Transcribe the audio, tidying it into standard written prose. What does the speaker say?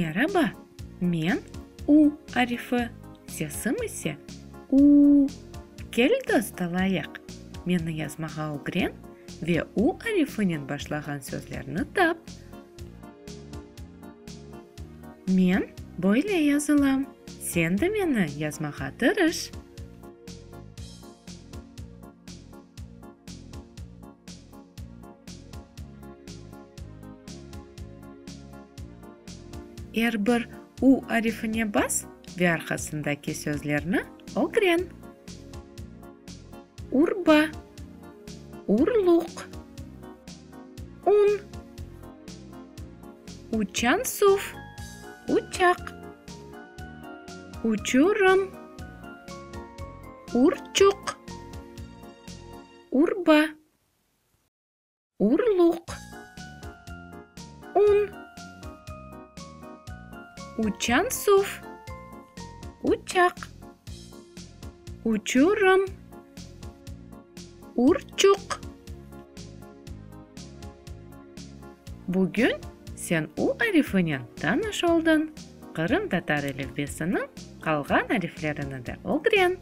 Meraba, men U arifi, sesim ise Uu. Kel, dost olayıq. Meni yazmağa ögren ve U arifinen başlağan sözlerni tap. Men böyle yazılam, sen de meni yazmağa tırış. Er bir U arifine bas ve arqasındaki sözlerni ögren. Urba, urluq, un, uçan suv, uçaq, uçurım, urçuq, urba. Urluq, un, uçan suv, uçaq, uçurım, urçuq. Bugün sen u arifinen tanış oldıñ. Qırımtatar elifbesiniñ qalğan ariflerini de ögren.